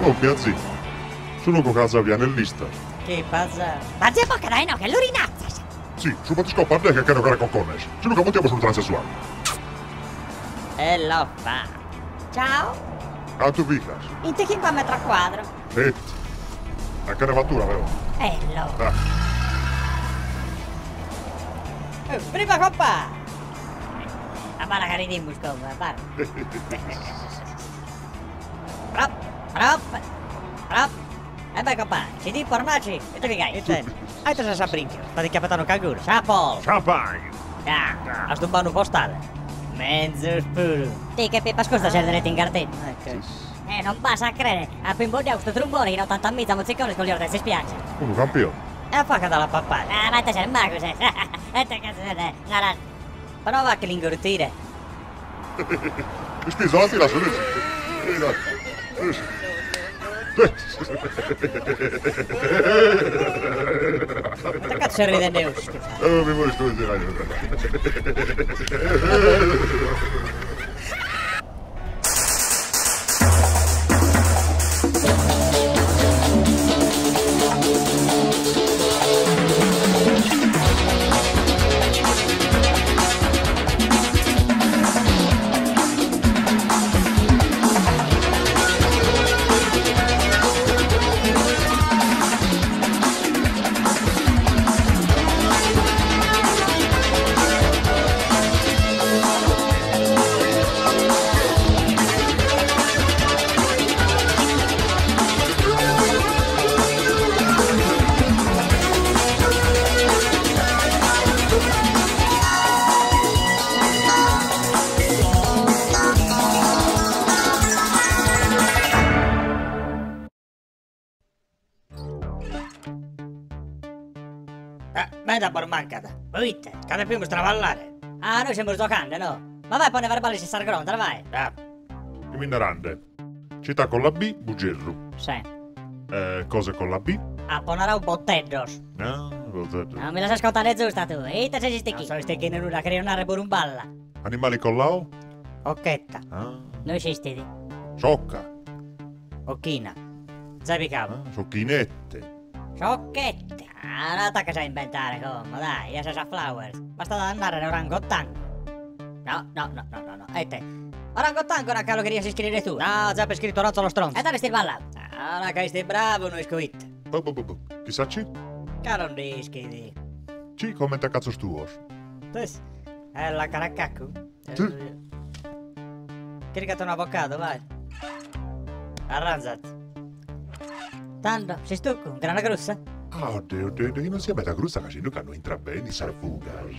Oh, Biazì, su logu ca sa anellistas. Chi pasa? Ma zia bocca dae inoghe, lurinatzas! Si, su batiscoppa a deghe chene 'ogare coccones, si no che montiamus unu transessuale. E lo fa. Ciao. Cantu picas? 25 a metro quadro. Fetti. E chene fattura però. Ello. Ah. Prima compà! Abbara ca ridimus como, abbara. Prop, prop, prop. E beh compà, CD pornaci, ite pigais? Ite? A ite ses a brinchios? T'at inchiapetadu unu canguru? S'Apple! Champagne! Ah, As tumbadu unu postale? Menzus puru! Ti che pipas custas ses deretu in carteddu. Eh, non b'as a crere, apo imboddiadu custu trumbone chin otantamiza mutzicones collios dae s'ispiaggia. Unu campione. E a faghet a la papare. Ah, ma ite ses macu ses? Ite cazzu ses narande? Prova a che l'ingurtire. Ispizo la tira su Ite cazzu ses ridende custu? Oh, mi moris tu Meda bos mancat. Poite? Ca depimus traballare. Ah, nois semus giocande, no? Ma vai a ponner verbales in sas grondas, vai. Ah. Chi mi narande? Città con la B, Bugerru. Si. Eh, cose con la B? Apo narau boteddos. Ah, boteddos. Non mi la ses contande giusta tue, ite ses isticchinde? Non so isticchinde nudda, cherio narrer burumballa. Animali con la O? Occhetta. Ah. No esistit. Ciocca. Occhina. Zai picau. Ah, ciochinette. Ciocchette. Ah, no t'accas a imbentare como, dai, ja ses a flowers. Bastat a narrer orangotango. No, no, no, no, no, no, e ite? Orangotango naca lu cherias iscriere tue. No, già apo iscritu Oronzo lo stronzo. E tando est isballau. Ah, naca isti bravu, no isco ite. Bu bu bu bu. Chissà C? Ca non nd'ischit. C comente a catzos tuos. Tes. Ella caracacu. Si. Chircat unu avocadu, vai. Arranzat. Tando, s'istuccu, grana grussa? Ah, oddio, oddio, chi non sia meda grussa ca si no ca no intrat bene in sas bucas.